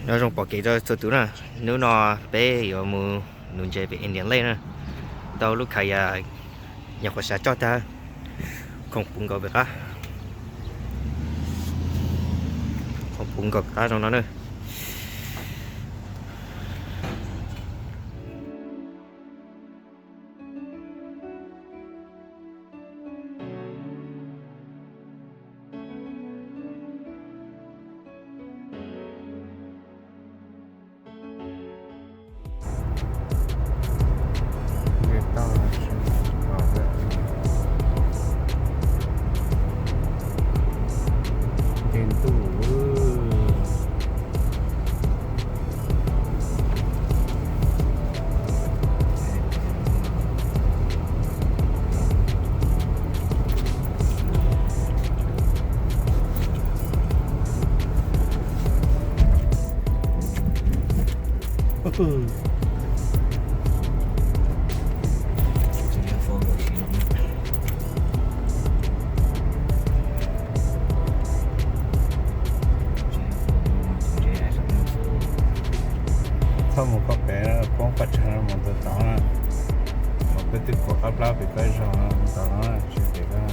Nyob zoo pom kev rau txhua tus na, hnub no peb yuav mus nuv ntses pem Indian Lake na, tau lub kayak nyuam qhuav xav coj tag, khoom puv nkaus pem qab, khoom puv nkaus pem qab zoo no na. Nce ntuj. Txhob mus koj pem, poob paj tsag no mus tau tod na, mas peb twb kuav qab plab pem koj zog no mus tod no, tsis pem koj.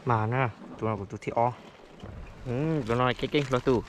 Mas na, tus no kuv tus thib ob. Tus no keej keej hlo tus.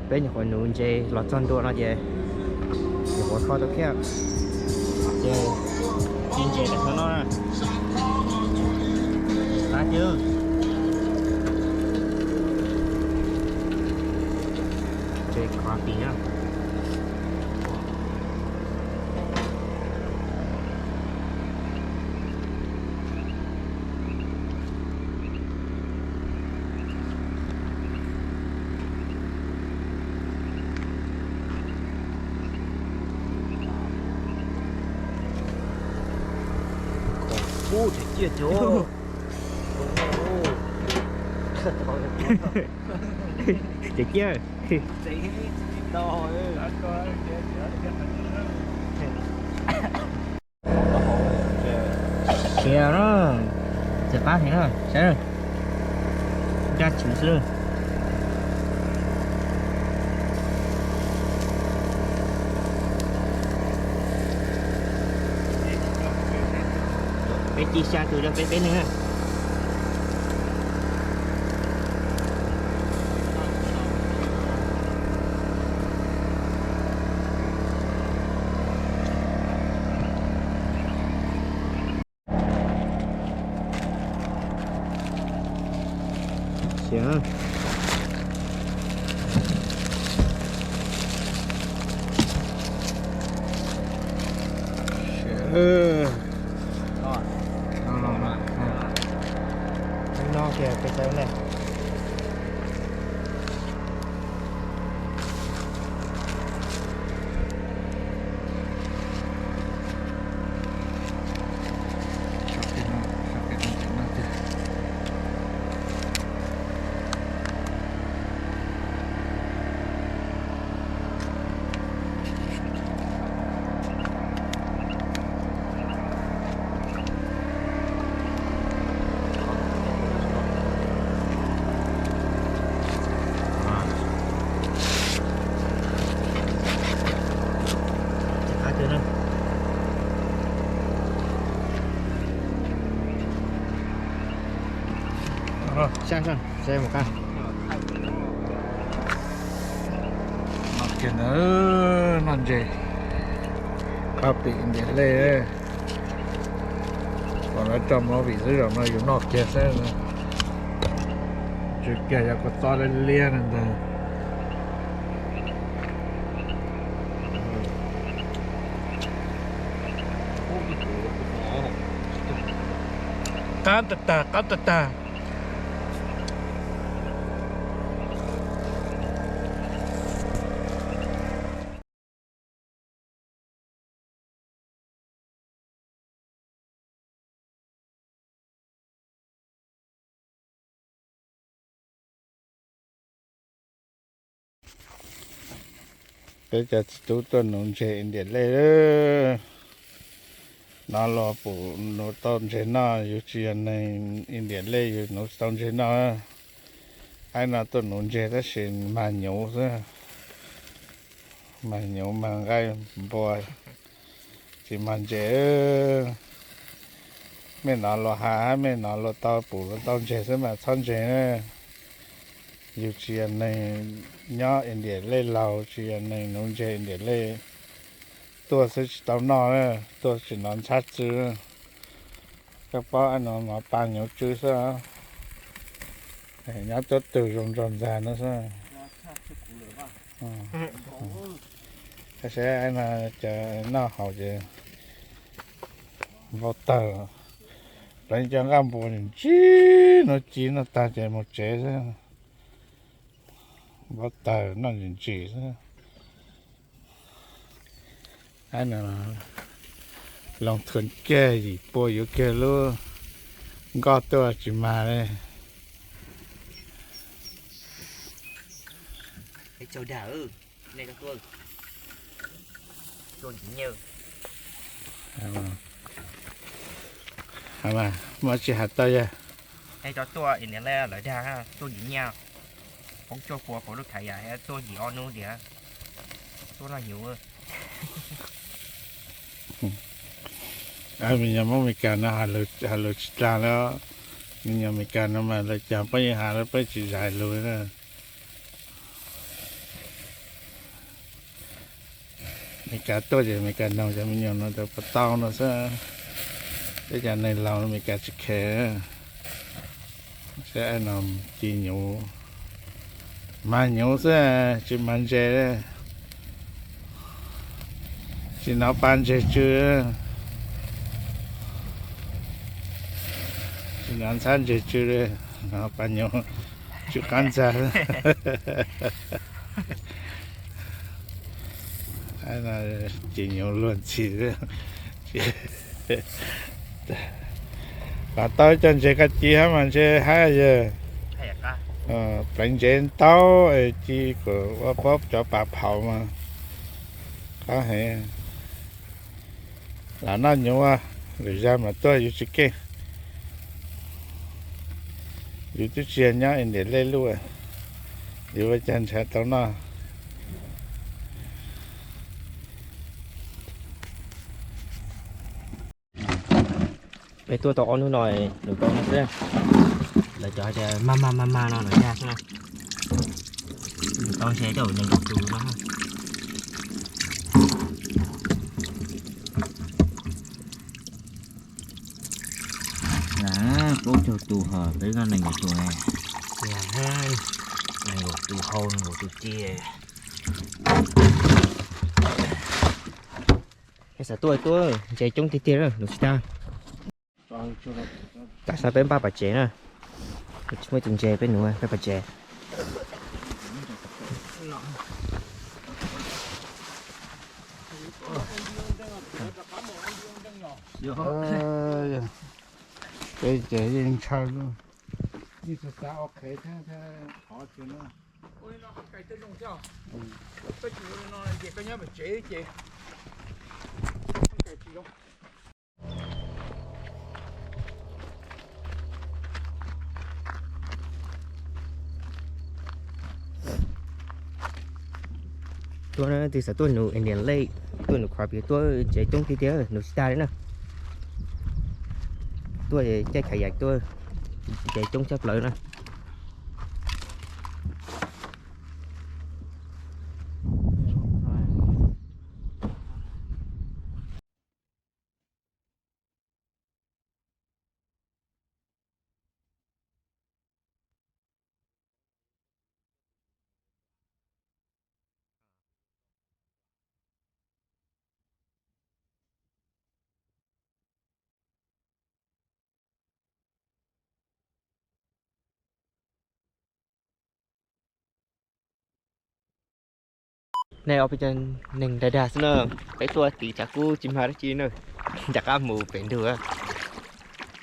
Peb nyuam qhuav nuv ntses los txog ntua no ces nyuam qhuav kho tau thiab. Ces ci ntses rau hauv no na. Qab thiab. Ntses crappie na. Ub, tseem ciaj tiag. Tseem ciaj. Khiav no, txiav qab heev na, saib na, daj tswv xwb. Peb ci xya tus rau peb peb neeg na. Siab. Siab. No, no, no. No kiag peb saib ne. Saib, saib mus qab. Noj kiag na, noj ntses, qab pim ntiam lej. Kom lawv tso movie xwb, zaum no yus noj kiag xwb. Tsw kiag yog kua txob liab liab no ntag. Qab tag tag, qab tag tag. Peb cov txiv tub tuaj nuv ntses ntiam lej. No los pum nuv tau ntses noj, yus tsis yog neeg ntiam lej yus nuv tsis tau ntses noj. Aib no tuaj nuv ntses tab sis mag nyuv xwb, mag nyuv mag nqaij npua, tsis mag ntses. Mej no luag has, mej no luag tau pum luag tau ntses xwb mas txhob ntses na. Yus tsis yog neeg nyob ntiam lej laug, tsis yog neeg nuv ntses ntiam lej, tuaj xwb tsis tau noj, tuaj tsis hnov ntxhab txwv. Koj paub no mas pa nyuv tsw xwb, nyob tuab tug zoo nraug ntxag no xwb. Saib no cov noj haus ces npau taws, lawv cov nqaj npua ntsis no ci noj tag ces mus tsev xwb. Npau taws noj ntsis ntsis xwb. Aib no loo thuam kiag yim pua yuav kiag lub nkoj tuaj tsis mag li. Muaj tsis has tau yog. Tuaj ntsim nyaj, poob cuaj pua hauv lub khav yam, tuaj ntsim ob hnub tias tuaj noj nyuv. Me nyuam Hmoob Amelikas no has lus tsis tag li. Me nyuam Amelikas no mas lawv cas peb yeej has lawv peb tsis zais lus na. Meskas tuaj ces Meskas noog cov me nyuam no rau puas tau no xwb. Peb cov neeg laus Meskas tsis kheev. Saib no ci nyuv, mag nyuv xwb, tsis mag ntses. Tsis hnov pa ntses tsw, tsis hnov ntxhab ntses tsw, hnov pa nyuv tsw qab ntxag. Ci nyuv luag ntxhi. Los tau cov ntses koj ci hab mas ntshe hab yawg. Pleev ntsev ntau, ci kom ua pob cov pas phau mas qab heev. Lam noj nyuv, lwm zag mas tuaj yus tsis keej. Yus twb tsis yog nyob India lej luj, yus ua cas ntshaw tau noj. Peb tuaj tau ob hnub no, nws tau no xwb. Lawv cov hais tias maj maj maj maj no nws yaj xwb na. Nws tau ntshe coj nees nkaum tus no. Plaub caug tus ho peb noj nees nkaum tus ne. Nees nkaum tus hau nees nkaum tus ci. Peb xav tuaj tuaj ntses coob tiag tiag na nus tsis tag. Tam sim no peb npaj pam tsev na. Tsis muaj tus ntses peb nuv peb pam tsev. Peb ces yeej ntshaw lub, yeej xav xav ua qhev thiab thiab qhov tias no. Tuaj na, twb xav tuaj nuv Indian Lake, tuaj nuv Crappie, tuaj ntses coob tiag tiag, nuv tsis tag li na. Tuaj caij kayak tuaj, ntses coob tshaj plaws na. Nej ob peb cov neeg dag dag xwb na, peb tuaj tiv tshav kub tsis mag dab tsi na, rov qab mus pem ntug.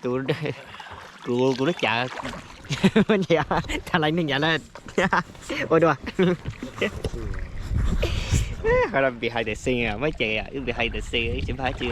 Tus, kuv, kuv lub cav, tag laiv neeg yav na, ua dua. Qhov no behind the scene, muab cem wb behind the scene, wb tsis mag dab tsi.